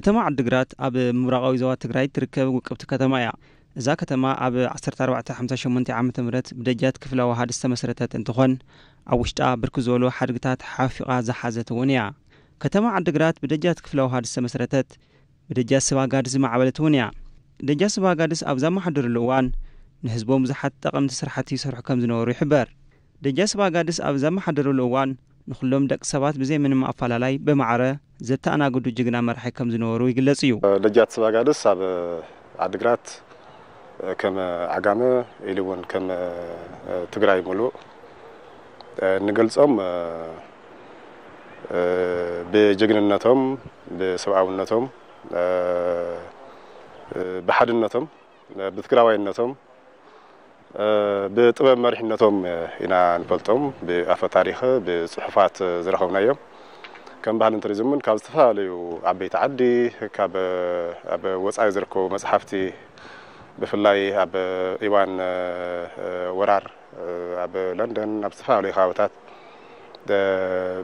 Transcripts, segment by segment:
ከተማ ዓዲግራት ኣብ ምብራቓዊ ዞባ ትግራይ ትርከብ ውቅብቲ ከተማ እያ። እዛ ከተማ ኣብ ዓሰርተ ኣርባዕተ ሓምሳ ሸሞንተ ዓመተ ምህረት ብደጃት ክፍለ ዋሃድ ዝተመስረተት እንትኾን፣ ኣብ ውሽጣ ብርክት ዝበሉ ሓድግታት ሓፊቓ ዝሓዘት እውን እያ። ከተማ ዓዲግራት ብደጃት ክፍለ ዋሃድ ዝተመስረተት፣ ብደጃት ስባጋድስ ዝማዕበለት እውን እያ። ደጃት ስባጋድስ ኣብ ዘመሓደርሉ እዋን ንህዝቦም ብዙሓት ጠቐምቲ ስራሕቲ ይሰርሑ ከም ዝነበሩ ይሕበር። ደጃት ስባጋድስ ኣብ ዘመሓደርሉ እዋን ንኹሎም ደቂ ሰባት ብዘይ ምንም ኣፈላላይ ብማዕረ ዘተኣናግዱ ጅግና መራሒ ከም ዝነበሩ ይግለጽ እዩ። ደጃት ስባጋድስ ኣብ ዓድግራት ከም ዓጋመ ኢሉ እውን ከም ትግራይ ሙሉእ እንገልጾም ብጅግንነቶም፣ ብሰብኣውነቶም፣ ብሓድነቶም፣ ብትግራዋይነቶም፣ ብጥበብ መሪሕነቶም ኢና ንፈልጦም። ብኣፈ ታሪኽ፣ ብፅሑፋት ዝረኸብናዮም። ከም ባህልን ቱሪዝምን ካብ ዝተፈላለዩ ዓበይቲ ዓዲ፣ ካብ ኣብ ወፃኢ ዝርከቡ መፅሓፍቲ፣ ብፍላይ ኣብ እዋን ወራር ኣብ ለንደን፣ ኣብ ዝተፈላለዩ ከባብታት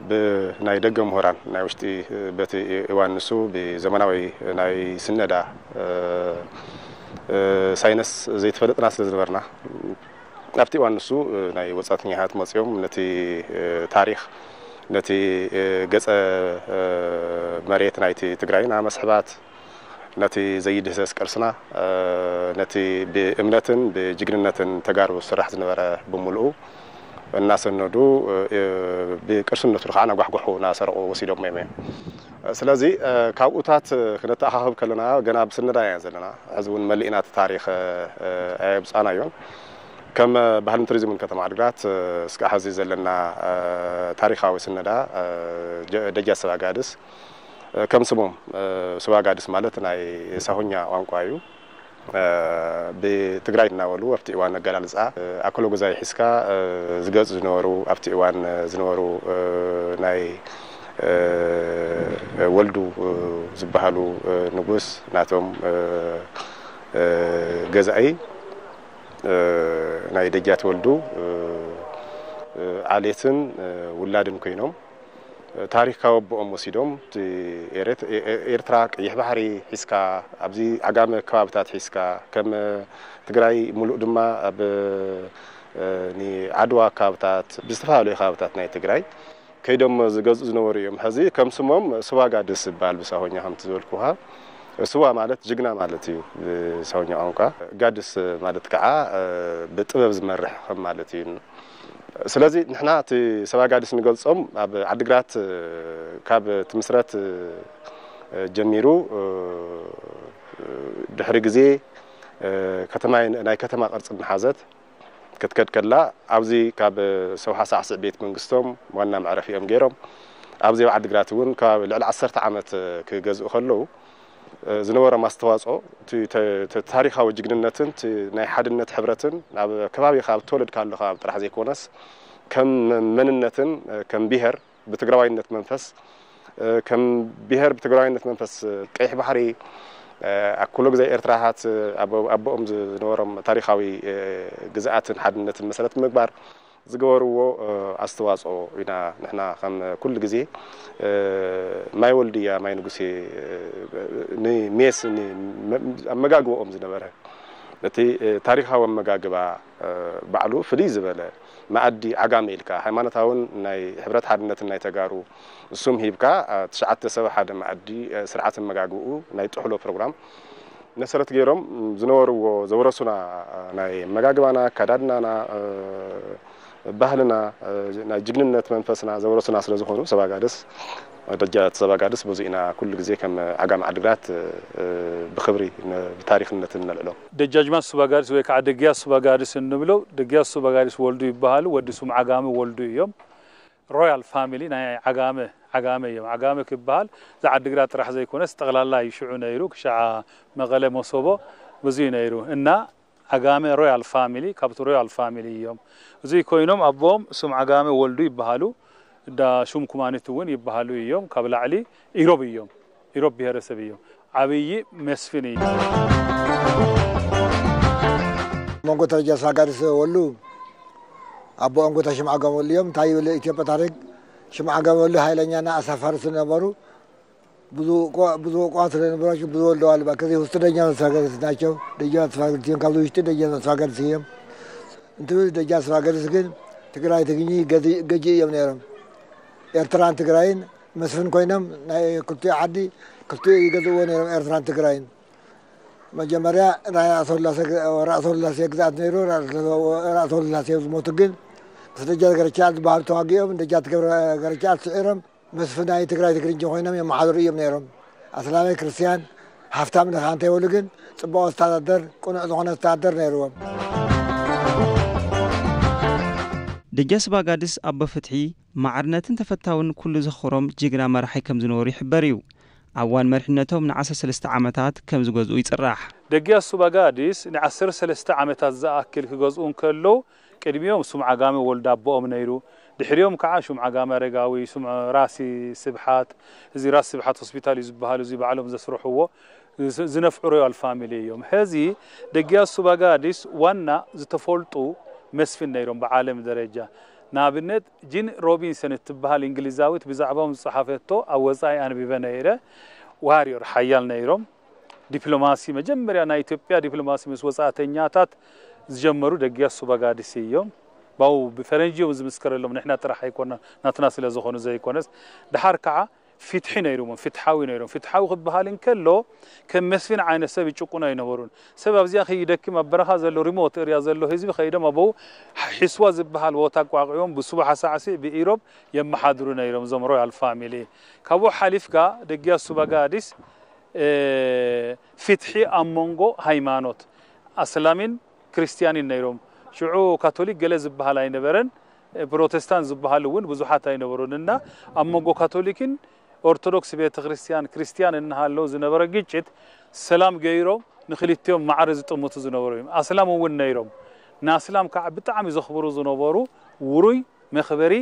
ብናይ ደገ ምሁራን፣ ናይ ውሽጢ በቲ እዋን ንሱ ብዘመናዊ ናይ ስነዳ ሳይንስ ዘይተፈለጥና ስለ ዝነበርና፣ ኣብቲ እዋን ንሱ ናይ ወጻእተኛታት መጺኦም ነቲ ታሪኽ፣ ነቲ ገጸ መሬት ናይቲ ትግራይና መስሕባት፣ ነቲ ዘይድህሰስ ቅርስና፣ ነቲ ብእምነትን ብጅግንነትን ተጋሩ ዝስራሕ ዝነበረ ብምልኡ እናሰነዱ፣ ብቅርስነቱ ከዓ እናጓሕጓሑ እናሰረቑ ወሲዶሞ እዮም። ስለዚ ካብኡታት ክነተኣኻኽብ ከለና ገና ብስነዳ ኢና ዘለና። ሕዚ እውን መሊእና እቲ ታሪኽ ኣየብፃናዮን። ከም ባህልን ቱሪዝምን ከተማ ዓድግራት እስካዕ ሕዚ ዘለና ታሪኻዊ ስነዳ ደጃት ስባጋድስ ከም ስሞም ስባጋድስ ማለት ናይ ሳሆኛ ቋንቋ እዩ። ብትግራይ እናበሉ ኣብቲ እዋን ኣገላልፃ ኣክሎ ገዛይ ሒዝካ ዝገፁ ዝነበሩ፣ ኣብቲ እዋን ዝነበሩ ናይ ወልዱ ዝበሃሉ ንጉስ ናቶም ገዛኢ ናይ ደጃት ወልዱ ዓሌትን ውላድን ኮይኖም ታሪክ ካብ ኣቦኦም ወሲዶም፣ እቲ ኤርት-፣ ኤ-፣ ኤ-፣ ኤርትራ ቀይሕ ባሕሪ ሒዝካ፣ ኣብዚ ዓጋመ ከባብታት ሒዝካ፣ ከም ትግራይ ሙሉእ ድማ ኣብ፣ እ፣ ንዓድዋ ከባብታት፣ ብዝተፈላለዩ ከባብታት ናይ ትግራይ ከይዶም ዝገዝኡ ዝነበሩ እዮም። ሕዚ ከም ስሞም ስዋ ጋድስ ዝበሃል ብሳሆኛ ከምቲ ዝበልኩኻ፣ ስዋ ማለት ጅግና ማለት እዩ ብሳሆኛ ቋንቋ። ጋድስ ማለት ከዓ፣ እ፣ ብጥበብ ዝመርሕ ከም ማለት እዩ። ስለዚ ንሕና እቲ ሰባጋድስ ንገልጾም ኣብ ዓድግራት ካብ ትምስረት ጀሚሩ ድሕሪ ግዜ ከተማ ናይ ከተማ ቅርጺ እናሓዘት ክትከድ ከላ ኣብዚ ካብ ሰውሓ ሳዕስዕ ቤት መንግስቶም ዋና መዕረፊኦም ገይሮም ኣብዚ ኣብ ዓድግራት እውን ከባቢ ልዕሊ ዓሰርተ ዓመት ክገዝኡ ከለዉ ዝነበሮም ኣስተዋፅኦ፣ እቲ ተ-፣ ተ-፣ ታሪኻዊ ጅግንነትን እቲ ናይ ሓድነት ሕብረትን ኣብ ከባቢኻ፣ ኣብ ተወለድካሉ ከባቢ ጥራሕ ዘይኮነስ፣ ከም መንነትን ከም ብሄር ብትግራዋይነት መንፈስ፣ ከም ብሄር ብትግራዋይነት መንፈስ ቀይሕ ባሕሪ፣ ኣኩሎ ግዜ ኤርትራሃት ኣብ-፣ ኣቦኦም ዝነበሮም ታሪኻዊ ግዝኣትን ሓድነትን መሰረት ምግባር፣ ዝገበርዎ፣ እ፣ ኣስተዋጽኦ ኢና ንሕና ከም ኩሉ ግዜ፣ እ፣ ማይ ወልድያ፣ ማይ ንጉሴ፣ እ፣ ንሜስ፣ ን-፣ መ-፣ ኣመጋግባኦም ዝነበረ እቲ፣ እ፣ ታሪኻዊ ኣመጋግባ፣ እ፣ ባዕሉ ፍልይ ዝበለ መኣዲ ዓጋመ ኢልካ፣ ሃይማኖታውን ናይ ሕብረት ሓድነትን ናይ ተጋሩ እሱም ሂብካ፣ እ፣ ትሽዓተ ሰብ ሓደ መኣዲ፣ እ፣ ስርዓት ኣመጋግብኡ ናይ ጥሕሎ ፕሮግራም መሰረት ገይሮም ዝነበርዎ ዘውረሱና ናይ ኣመጋግባና፣ ኣከዳድናና፣ እ፣ ባህልና፣ እ፣ ናይ ጅግንነት መንፈስና ዘውረሱና ስለ ዝኾኑ ሰባጋድስ፣ ደጃት ሰባጋድስ በዚ ኢና ኩሉ ግዜ ከም ዓጋመ ዓድግራት፣ እ፣ ብኽብሪ ን-፣ ብታሪኽነት እነልዕሎም። ደጃዝማች ሰባጋድስ ወይ ከዓ ደግያት ሰባጋድስ እንብሎ፣ ደግያት ሰባጋድስ ወልዱ ይበሃሉ፣ ወዲ ስም ዓጋመ ወልዱ እዮም። ሮያል ፋሚሊ ናይ ዓጋመ፣ ዓጋመ እዮም። ዓጋመ ክበሃል እዚ ዓድግራት ጥራሕ ዘይኮነስ ጠቕላላ እዩ ሽዑ ነይሩ፣ ክሻዓ መቐለ መሶቦ ብዙ እዩ ነይሩ። እና ዓጋመ ሮያል ፋሚሊ ካብቲ ሮያል ፋሚሊ እዮም። እዙይ ኮይኖም ኣቦኦም ስም ዓጋመ ወልዱ ይበሃሉ። እዳ ሹም ኩማኒት እውን ይበሃሉ እዮም። ካብ ላዕሊ ኢሮብ እዮም። ኢሮብ ብሄረሰብ እዮም። ዓብዪ መስፍን እዩ። መንጎ ተረጃ ሳጋድስ ወሉ ኣቦኦም ጎታ ሽምዓ ገመሉ እዮም። እንታይ ይብል ኢትዮጵያ ታሪክ ሽምዓ ገመሉ ኃይለኛና አሳፋሪ ስለነበሩ ብዙ ቋ-፣ ብዙ ቋንቋ ስለነበራቸው ብዙ ወልደዋል። እባክህ ውስጥ ደጃ መስፋገርስ ናቸው። ደጃ መስፋገርስ ሲሆን ካብዚ ውሽጥ ደጃ መስፋገርስ እዮም። እንትን ደጃ መስፋገርስ ግን ትግራይ ትግኝ ገዚ-፣ ገጂ እዮም ነይሮም። ኤርትራን ትግራይን መስፍን ኮይኖም ናይ ክልቲኡ ዓዲ ክልቲኡ ይገዝእዎ ነይሮም፣ ኤርትራን ትግራይን። መጀመርያ ናይ ራእሰ ወላሴ ግ-፣ ራእሰ ወላሴ ግዝኣት ነይሩ። ራእሰ ወላሴ ዝሞቱ ግን ምስ ደጃት ገረቻል ዝበሃሉ ተዋጊኦም ደጃት ገብረ ገረቻል ስዒሮም መስፍን ናይ ትግራይ ትግርኛ ኮይኖም የመሓድሩ እዮም ነይሮም። ኣስላማይ ክርስቲያን ሃፍታም ድኻ እንተይበሉ ግን ጽቡቕ ኣስተዳደር፣ ቅኑዕ ዝኾነ ኣስተዳደር ነይርዎም። ደጃስባ ጋድስ ኣቦ ፍትሒ፣ ማዕርነትን ተፈታውን ኩሉ ዘኽብሮም ጅግና መራሒ ከም ዝነበሩ ይሕበር እዩ። ኣብ እዋን መሪሕነቶም ንዓሰርተ ሰለስተ ዓመታት ከም ዝገዝኡ ይጽራሕ። ደጊያሱ ባጋዲስ ንዓሰርተ ሰለስተ ዓመታት ዝኣክል ክገዝኡ እንከለዉ፣ ቅድሚኦም ሹም ዓጋመ ወልደ ኣቦኦም ነይሩ። ድሕሪኦም ከዓ ሹም ዓጋመ ኣረጋዊ፣ ሹም ራሲ ስብሓት፣ እዚ ራስ ስብሓት ሆስፒታል እዩ ዝበሃል፣ እዚ ባዕሎም ዘስርሕዎ፣ ዝ-፣ ዝነፍዑ ሮያል ፋሚሊ እዮም። ሕዚ ደጊያሱ ባጋዲስ ዋና ዝተፈልጡ መስፍን ነይሮም ብዓለም ደረጃ። ንኣብነት ጂን ሮቢንሰን እትበሃል እንግሊዛዊት ብዛዕባኦም ዝጸሓፈቶ ኣብ ወጻኢ ኣንቢበ ነይረ። ዋርዮር ሓያል ነይሮም። ዲፕሎማሲ መጀመርያ ናይ ኢትዮጵያ ዲፕሎማሲ ምስ ወጻእተኛታት ዝጀመሩ ደጊያሱ ባጋዲስ እዮም። ባው ብፈረንጂ እዮም ዝምስከረሎም፣ ንሕና ጥራሕ ኣይኮና ናትና ስለ ዝኾኑ ዘይኮነስ። ድሓር ከዓ ፍትሒ ነይሩዎም፣ ፍትሓዊ ነይሮም። ፍትሓዊ ክበሃል እንከሎ ከም መስፍን ዓይነት ሰብ ይጭቁኑ ኣይነበሩን። ሰብ ኣብዚኣ ከይደክም ኣብ በረኻ ዘሎ ሪሞት እርያ ዘሎ ህዝቢ ከይዶም ኣበው ሒስዋ ዝበሃል ቦታ ኣቋቂቦም ብሱባሕ ሳዕሲዕ ብኢሮብ የመሓድሩ ነይሮም እዞም ሮያል ፋሚሊ። ካብኡ ሓሊፍካ ደጊያሱ ባጋዲስ፣ እ፣ ፍትሒ ኣብ መንጎ ሃይማኖት ኣስላሚን ክርስትያንን ነይሮም። ሽዑ ካቶሊክ ገለ ዝበሃል ኣይነበረን፣ እ፣ ፕሮቴስታንት ዝበሃሉ እውን ብዙሓት ኣይነበሩን እና ኣብ መንጎ ካቶሊክን ኦርቶዶክስ ቤተ ክርስትያን ክርስትያን እናሃለዉ ዝነበረ ግጭት ሰላም ገይሮም ንክልቲኦም ማዕረ ዝጥምቱ ዝነበሩ እዮም። ኣስላም እውን ነይሮም። ንኣስላም ከዓ ብጣዕሚ ዘኽብሩ ዝነበሩ ውሩይ መኽበሪ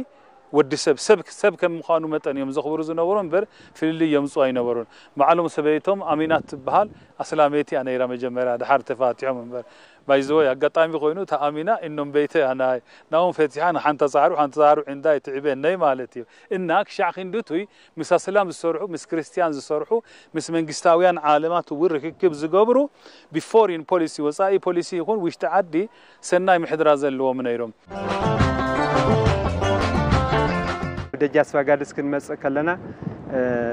ወዲ ሰብ፣ ሰብ፣ ሰብ ከም ምዃኑ መጠን እዮም ዘኽብሩ ዝነበሩ እምበር ፍልልይ የምፁ ኣይነበሩን። ባዕሎም ሰበይቶም ኣሚናት ትበሃል ኣስላመይቲ እያ ነይራ መጀመርያ፣ ድሓር ተፋቲሖም እምበር። ባይዘወይ ኣጋጣሚ ኮይኑ እታ ኣሚና እኖም በይተ እያ ናይ ናውን ፈቲሓ ንሓንታ ፃዕሩ ሓንታ ፃዕሩ ዕንዳ ይትዕበ ነይ ማለት እዩ። እና ክሻዕ ክንድቱይ ምስ ኣስላም ዝሰርሑ ምስ ክርስትያን ዝሰርሑ ምስ መንግስታውያን ዓለማት እውን ርክክብ ዝገብሩ ብፎሪን ፖሊሲ ወፃኢ ፖሊሲ ይኹን ውሽጢ ዓዲ ሰናይ ምሕድራ ዘለዎም ነይሮም። ደጃስ ባጋድስ ክንመፅእ ከለና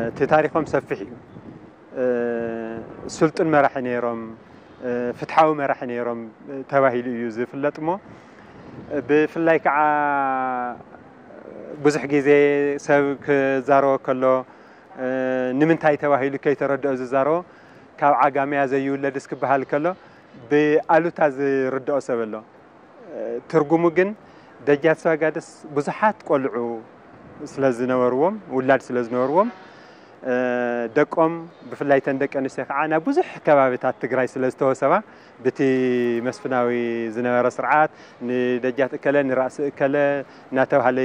እቲ ታሪኾም ሰፊሕ እዩ። ስልጡን መራሒ ነይሮም፣ ፍትሓዊ መራሒ ነይሮም ተባሂሉ እዩ ዝፍለጥ። እሞ ብፍላይ ከዓ ብዙሕ ግዜ ሰብ ክዛረቦ ከሎ ንምንታይ ተባሂሉ ከይተረድኦ ዝዛረቦ፣ ካብ ዓጋመያ ዘይውለድስ ክበሃል ከሎ ብኣሉታ ዝርድኦ ሰብ ኣሎ። ትርጉሙ ግን ደጃት ሰባጋድስ ብዙሓት ቆልዑ ስለ ዝነበርዎም፣ ውላድ ስለ ዝነበርዎም፣ ደቆም ብፍላይ ተን ደቂ ኣንስትዮ ከዓ ናብ ብዙሕ ከባቢታት ትግራይ ስለ ዝተወሰባ፣ ብቲ መስፍናዊ ዝነበረ ስርዓት ንደጃት እከለ ንራእሲ እከለ እናተባሃለ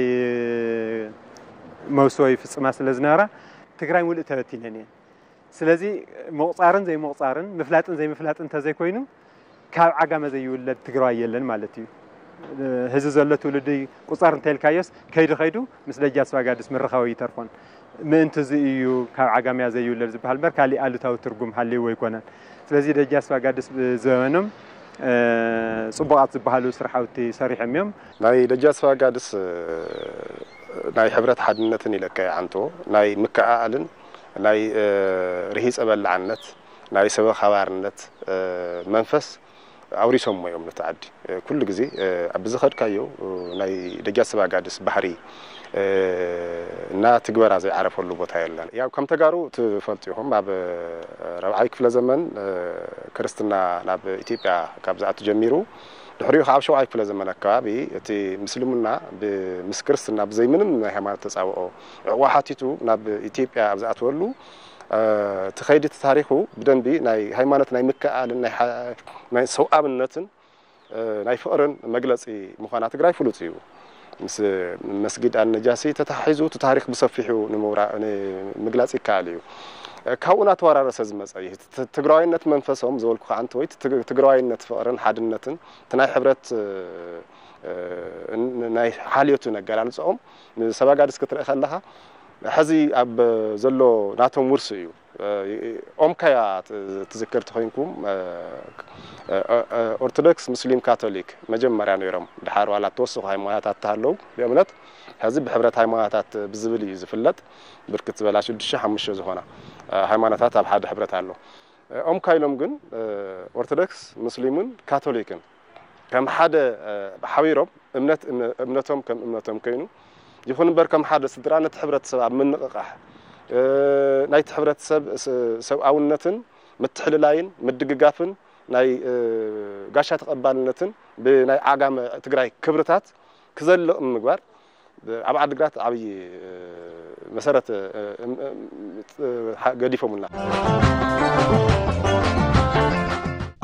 መውስቦ ይፍፅማ ስለ ዝነበራ ትግራይ ሙሉእ ተበቲነን እየን። ስለዚ ምቑፃርን ዘይምቑፃርን ምፍላጥን ዘይምፍላጥን እንተዘይኮይኑ ካብ ዓጋመ ዘይውለድ ትግራዋይ የለን ማለት እዩ። ሕዚ ዘሎ ትውልዲ ቁፀር እንተልካዮስ ከይዱ ከይዱ ምስ ደጃት ሰባጋድስ ምርኻቡ ይተርፎን። ምእንቲ እዚ እዩ ካብ ዓጋመያ ዘይውለድ ዝበሃል እምበር ካሊእ ኣሉታዊ ትርጉም ሃልይዎ ኣይኮነን። ስለዚ ደጃት ሰባጋድስ ብዘበኖም ፅቡቓት ዝበሃሉ ስራሕቲ ሰሪሖም እዮም። ናይ ደጃት ሰባጋድስ ናይ ሕብረት ሓድነትን ኢለካ ይዓንቶ ናይ ምክእኣልን ናይ ርሂፀ በላዕነት ናይ ሰበ ኻባርነት መንፈስ ኣውሪሶሞ እዮም ነቲ ዓዲ። ኩሉ ግዜ ኣብ ብዝኸድካዮ ናይ ደጃት ሰባጋድስ ባህሪ እና ትግበራ ዘይዓረፈሉ ቦታ የለን። ያው ከም ተጋሩ ትፈልጡ ኢኹም ኣብ ራብዓይ ክፍለ ዘመን ክርስትና ናብ ኢትዮጵያ ካብ ዝኣቱ ጀሚሩ ድሕሪኡ ካብ ሸውዓይ ክፍለ ዘመን ኣከባቢ እቲ ምስልምና ምስ ክርስትና ብዘይ ምንም ናይ ሃይማኖት ተፃብኦ ዕቑባ ሓቲቱ ናብ ኢትዮጵያ ኣብ ዝኣተወሉ እቲ ከይዲ እቲ ታሪኹ ብደንቢ ናይ ሃይማኖት ናይ ምክእኣልን ናይ ሰብኣውነትን ናይ ፍቕርን መግለፂ ምዃና ትግራይ ፍሉጥ እዩ። ምስ መስጊድ ኣልነጃሲ ተተሓሒዙ እቲ ታሪኽ ብሰፊሑ ንምውራ- ንምግላፅ ይከኣል እዩ። ካብኡ እናተወራረሰ ዝመፀ እዩ። እቲ ትግራዋይነት መንፈሶም ዝበልኩ ከዓ እንተወይ እቲ ትግ- ትግራዋይነት ፍቕርን ሓድነትን እቲ ናይ ሕብረት እ፣ ን- ናይ ሓልዮትን ኣገላልፅኦም ንሰባጋድስ ክትርኢ ከለኻ ሕዚ ኣብ ዘሎ ናቶም ውርሲ እዩ። ኦምካያ ትዝክር ተኾይንኩም፣ ኦርቶዶክስ፣ ሙስሊም፣ ካቶሊክ መጀመርያ ነይሮም። ድሓር ዋላ ተወሰኹ ሃይማኖታት ተሃለዉ ብእምነት፣ ሕዚ ብሕብረት ሃይማኖታት ብዝብል እዩ ዝፍለጥ። ብርክት ዝበላ ሽዱሽተ ሓሙሽተ ዝኾና ሃይማኖታት ኣብ ሓደ ሕብረት ኣሎ። ኦምካ ኢሎም ግን ኦርቶዶክስ፣ ሙስሊምን ካቶሊክን ከም ሓደ ሓቢሮም እምነት እምነቶም ከም እምነቶም ኮይኑ፣ ይኹን እምበር ከም ሓደ ስድራ ነቲ ሕብረተሰብ ኣብ ምንቕቓሕ፣ ናይቲ ሕብረተሰብ ሰብኣውነትን ምትሕልላይን ምድግጋፍን ናይ ጋሻ ተቐባልነትን ብናይ ዓጋመ ትግራይ ክብርታት ክዘልቕ ምግባር ኣብ ዓድግራት ዓብዪ መሰረት ገዲፎምልና።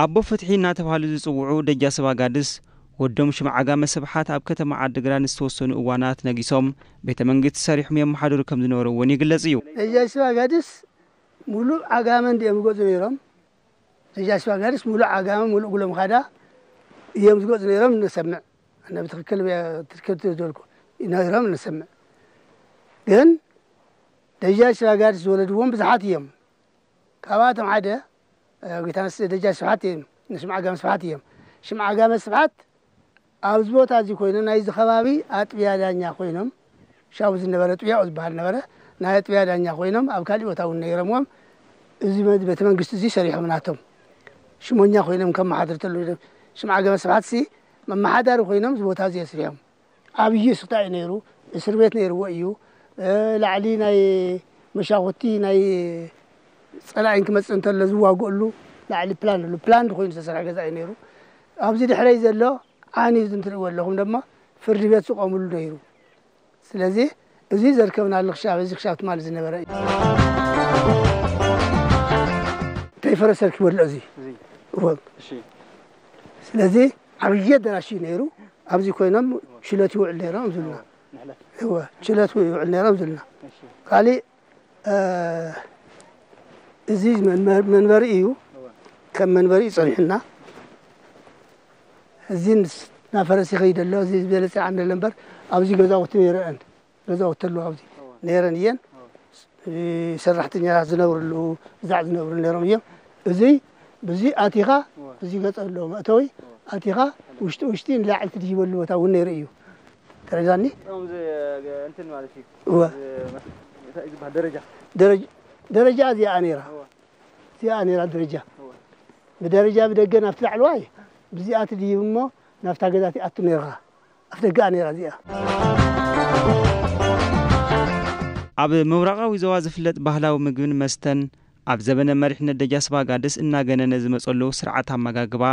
ኣቦ ፍትሒ እናተባህሉ ዝጽውዑ ደጃ ስባጋድስ፣ ወዶም ሽምዓጋመ ስብሓት ኣብ ከተማ ዓድግራት ንዝተወሰኑ እዋናት ነጊሶም ቤተ መንግስቲ ሰሪሖም የመሓድሩ ከም ዝነበሩ እውን ይግለጽ እዩ። ደጃ ስባጋድስ ሙሉእ ዓጋመ እንዲኦም ዝገጹ ነይሮም። ደጃ ስባጋድስ ሙሉእ ዓጋመ፣ ሙሉእ ጉሎም ኻዳ እዮም ዝገጹ ነይሮም ንሰምዕ። ኣነ ብትኽክል ትክክል ዝበልኩ ነይሮም ንሰምዕ። ግን ደጃ ስባጋድስ ዝወለድዎም ብዙሓት እዮም። ካብኣቶም ሓደ ጌታነስ ደጃ ስብሓት እዮም፣ ንሽምዓጋመ ስብሓት እዮም። ሽምዓጋመ ስብሓት ኣብዚ ቦታ እዚ ኮይኖም ናይዚ ከባቢ ኣጥብያ ዳኛ ኮይኖም፣ ሻው ዝነበረ ጥብያኡ ዝበሃል ነበረ፣ ናይ ኣጥብያ ዳኛ ኮይኖም ኣብ ካሊእ ቦታ እውን ነይሮምዎም። እዚ ቤተ መንግስቲ እዚ ሰሪሖም ናቶም ሽሞኛ ኮይኖም ከመሓድሩ ተለዉ ሽምዓጋመ ስብሓት ሲ መመሓዳሪ ኮይኖም እዚ ቦታ እዚ ኣስሪሖም። ዓብዪ ስቕታ እዩ ነይሩ። እስር ቤት ነይርዎ እዩ። ላዕሊ ናይ መሻኹቲ ናይ ፀላኢን ክመፅእ እንተሎ ዝዋግእሉ ላዕሊ ፕላን ኣሎ። ፕላን ኮይኑ ዝተሰርሐ ገዛ እዩ ነይሩ። ኣብዚ ድሕረይ ዘሎ ዓንዩ እንትርእይዎ ኣለኹም ድማ ፍርዲ ቤት ዝቆምሉ ነይሩ። ስለዚ እዚ ዘርከብናሉ ክሻብ እዚ ክሻብ ትማሊ ዝነበረ እዩ። ከይፈረሰ ርኪቡ ኣሎ እዚ። እወ። ስለዚ ዓብዪ ኣዳራሽ እዩ ነይሩ። ኣብዚ ኮይኖም ችሎት ይውዕል ነይሮም ዝብልና። እወ፣ ችሎት ይውዕል ነይሮም ዝብልና። ካሊእ እዚ መንበሪ እዩ። ከም መንበሪ እዩ ጸኒሑና። እዚ እናፈረሰ ይኸይድ ኣሎ። እዚ ዝበለጸ ዓንደ ኣሎ እምበር ኣብዚ ገዛውቲ ነይረን። ገዛውቲ ኣለዋ ኣብዚ ነይረን እየን። ሰራሕተኛታት ዝነብርሉ ብዛዕ ዝነብሩ ነይሮም እዮም። እዚ ብዚ ኣቲኻ ብዚ ገጸ ኣሎ መእተዊ ኣቲኻ ውሽጢ ውሽጢ ንላዕሊ ትድይበሉ ቦታ እውን ነይሩ እዩ። ተረዳኒ? እዞም ዝ- እንትን ማለት እዩ። እወ። ዝ- እንታይ እዩ ዝበሃል? ደረጃ። ደረጃ ደረጃ እዚኣ ነይራ። እወ። እዚኣ ነይራ ደረጃ። እወ። ብደረጃ ብደገ ናብቲ ላዕለዋይ ብዚኣ ትድይብ እሞ ናብታ ገዛ ትኣቱ ነይርኻ። ኣፍደገኣ ነይራ እዚኣ። ኣብ ምብራቓዊ ዞባ ዝፍለጥ ባህላዊ ምግብን መስተን ኣብ ዘበነ መሪሕነት ደጃስባ ጋድስ እናገነነ ዝመጸሉ ስርዓት ኣመጋግባ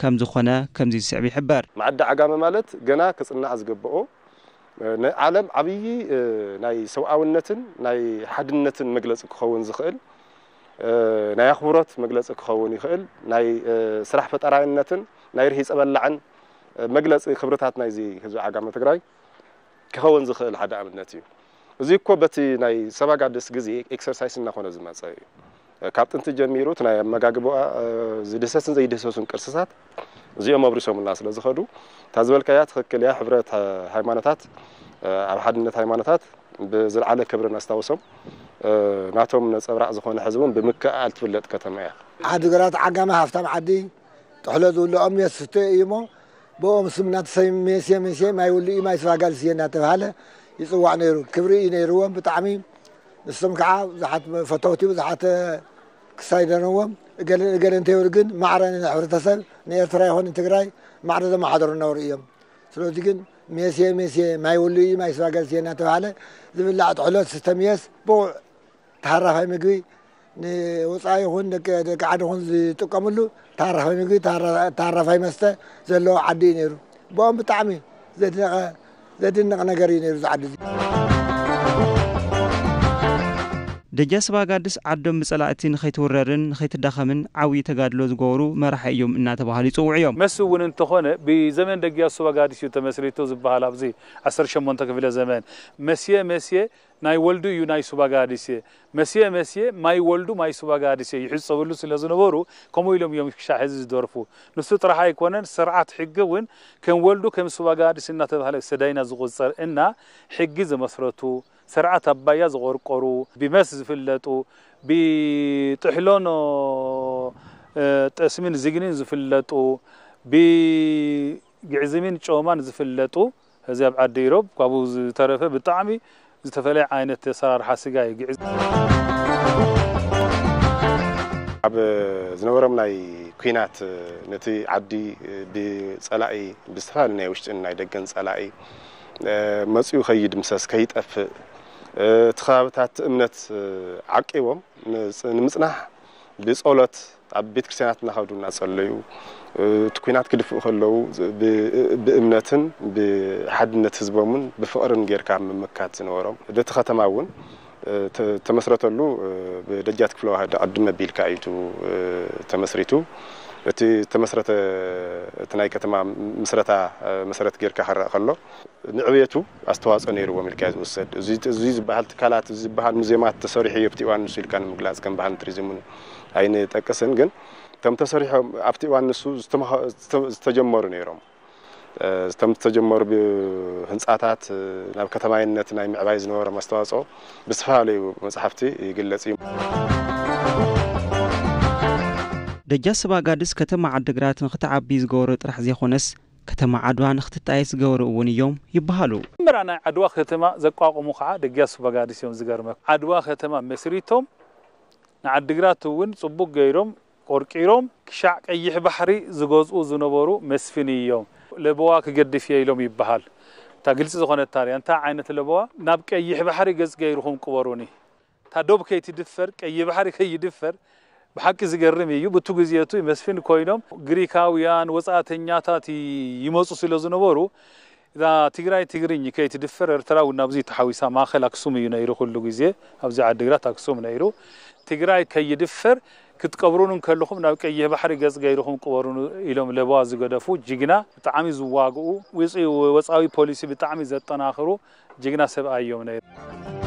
ከም ዝኾነ ከምዚ ዝስዕብ ይሕበር። መኣዲ ዓጋመ ማለት ገና ክጽናዕ ዝግብኦ ንዓለም ዓብዪ ናይ ሰብኣውነትን ናይ ሓድነትን መግለጺ ክኸውን ዝኽእል ናይ ኣኽብሮት መግለጺ ክኸውን ይኽእል፣ ናይ ስራሕ ፈጠራይነትን ናይ ርሂጸ በላዕን መግለጺ ክብርታት ናይዚ ህዝቢ ዓጋመ ትግራይ ክኸውን ዝኽእል ሓደ ኣብነት እዩ። እዚ እኮ በቲ ናይ ሰባ ጋድስ ግዜ ኤክሰርሳይስ እናኾነ ዝመጸ እዩ። ካብ ጥንቲ ጀሚሩ እቲ ናይ ኣመጋግባ ዝድህሰስን ዘይድህሰሱን ቅርስታት እዚኦም ኣብሪሶምና ስለ ዝኸዱ እታ ዝበልካያ ትኽክል እያ። ሕብረት ሃይማኖታት ኣብ ሓድነት ሃይማኖታት ብዝለዓለ ክብሪ ነስታውሶም። ናቶም ነጸብራቕ ዝኾነ ሕዚ እውን ብምክእኣል ትፍለጥ ከተማ እያ። ዓዲግራት ዓጋመ ሃፍታም ዓዲ ጥሕሎ ዝብልኦም የስተ እዩ እሞ ብኦም ስም እናተሰይመ ሜስየ ሜስየ ማይ ውልኢ ማይ ስባጋል ስየ እናተባህለ ይፅዋዕ ነይሩ። ክብሪ እዩ ነይርዎም ብጣዕሚ። ንሶም ከዓ ብዙሓት ፈተውቲ ብዙሓት ክሳይ ደነዎም እገለን እገለን እንተይበሉ ግን ማዕረ ንሕብረተሰብ ንኤርትራ ይኹን ንትግራይ ማዕረ ዘመሓደሩ ነበሩ እዮም። ስለዚ ግን ሜስየ ሜስየ ማይ ውልኢ ማይ ስባጋል ስየ እናተባህለ ዝብላዕ ጥሕሎ ዝስተ ምየስ ብቑዕ ተሃራፋይ ምግቢ ንወፃኢ ይኹን ደቂ ደቂ ዓዲ ይኹን ዝጥቀምሉ ተሃራፋይ ምግቢ ተሃራፋይ መስተ ዘለዎ ዓዲ እዩ ነይሩ። ብኦም ብጣዕሚ ዘድነቐ ዘድንቕ ነገር እዩ ነይሩ እዚ ዓዲ እዚ። ደጃ ስባጋድስ ዓዶም ብፀላእቲ ንኸይትውረርን ንኸይትዳኸምን ዓብዪ ተጋድሎ ዝገበሩ መራሒ እዮም እናተባህሉ ይፅውዑ እዮም። መስ እውን እንተኾነ ብዘመን ደጊያ ስባጋድስ እዩ ተመስሪቱ ዝበሃል ኣብዚ ዓሰርተ ሸሞንተ ክፍለ ዘመን መስየ መስየ ናይ ወልዱ እዩ ናይ ሱባጋዲስ እየ፣ መስየ መስየ ማይ ወልዱ ማይ ሱባጋዲስ እየ ይሕጸብሉ ስለ ዝነበሩ፣ ከምኡ ኢሎም እዮም ክሻዕ ሕዚ ዝደርፉ። ንሱ ጥራሕ ኣይኮነን፣ ስርዓት ሕጊ እውን ከም ወልዱ ከም ሱባጋዲስ እናተባህለ ሰዳይና ዝቑጸር እና ሕጊ ዘመስረቱ፣ ስርዓት ኣባያ ዝቆርቆሩ፣ ብመስ ዝፍለጡ፣ ብጥሕሎኖ ጠስሚን ዝግኒን ዝፍለጡ፣ ብግዕዝሚን ጮማን ዝፍለጡ፣ እዚ ኣብ ዓዲ ኢሮብ ካብኡ ዝተረፈ ብጣዕሚ ዝተፈለየ ዓይነት ኣሰራርሓ ስጋ እዩ። ግዕዝ ኣብ ዝነበሮም ናይ ኲናት ነቲ ዓዲ ብጸላኢ ብዝተፈላለዩ ናይ ውሽጥን ናይ ደገን ጸላኢ መጺኡ ከይድምሰስ ከይጠፍእ እቲ ከባብታት እምነት ዓቂቦም ንምጽናሕ ብጸሎት ኣብ ቤተ ክርስቲያናት እናኸዱ እናጸለዩ እቲ ኲናት ክድፍኡ ከለዉ ብእምነትን ብሓድነት ህዝቦምን ብፍቕርን ጌርካ ምምካት ዝነበሮም እቲ ከተማ እውን ተመስረተሉ ብደጃት ክፍለ ዋህድ ኣቐድም ኣቢልካ እዩ ተመስሪቱ። እቲ ተመስረተ እቲ ናይ ከተማ ምስረታ መሰረት ጌርካ ክረኣ ከሎ ንዕብየቱ ኣስተዋፅኦ ነይርዎም ኢልካ እዩ ዝውሰድ። እዚ ዝበሃል ትካላት እዚ ዝበሃል ሙዚየማት ተሰሪሑ እዩ ኣብቲ እዋን ንሱ ኢልካ ንምግላፅ ከም ባህልን ቱሪዝምን ኣይንጠቅስን፣ ግን እቶም ተሰሪሖም ኣብቲ እዋን ንሱ ዝተጀመሩ ነይሮም። እቶም ዝተጀመሩ ህንፃታት ናብ ከተማይነት ናይ ምዕባይ ዝነበሮም ኣስተዋፅኦ ብዝተፈላለዩ መፅሓፍቲ ይግለፅ እዩ። ደጃ ስባጋድስ ከተማ ዓድግራት ንክትዓቢ ዝገበሮ ጥራሕ ዘይኮነስ ከተማ ዓድዋ ንክትጣየስ ዝገበሩ እውን እዮም ይበሃሉ። መጀመርያ ናይ ዓድዋ ከተማ ዘቋቖሙ ከዓ ደጃ ስባጋድስ እዮም። ዝገርመካ ዓድዋ ከተማ መስሪቶም ንዓድግራት እውን ፅቡቅ ገይሮም ቆርቂሮም ክሻዕ ቀይሕ ባሕሪ ዝገዝኡ ዝነበሩ መስፍን እዮም። ለበዋ ክገድፍ እየ ኢሎም ይበሃል። እታ ግልፂ ዝኾነት ታሪያ እንታይ ዓይነት ለበዋ ናብ ቀይሕ ባሕሪ ገፅ ገይርኹም ቅበሩኒ። እታ ዶብ ከይትድፈር ቀይሕ ባሕሪ ከይድፈር ብሓቂ ዝገርም እዩ። ብቱ ግዜ እቲ መስፍን ኮይኖም ግሪካውያን ወፃእተኛታት ይመፁ ስለ ዝነበሩ እዛ ትግራይ ትግርኝ ከይትድፈር ኤርትራ እውን ናብዚ ተሓዊሳ ማእኸል ኣክሱም እዩ ነይሩ ኩሉ ግዜ ኣብዚ ዓድግራት ኣክሱም ነይሩ። ትግራይ ከይድፈር ክትቀብሩን እንከለኹም ናብ ቀይሕ ባሕሪ ገፅ ገይርኹም ቅበሩን ኢሎም ለበዋ ዝገደፉ ጅግና ብጣዕሚ ዝዋግኡ ወፃዊ ፖሊሲ ብጣዕሚ ዘጠናኽሩ ጅግና ሰብኣይ እዮም ነይሩ።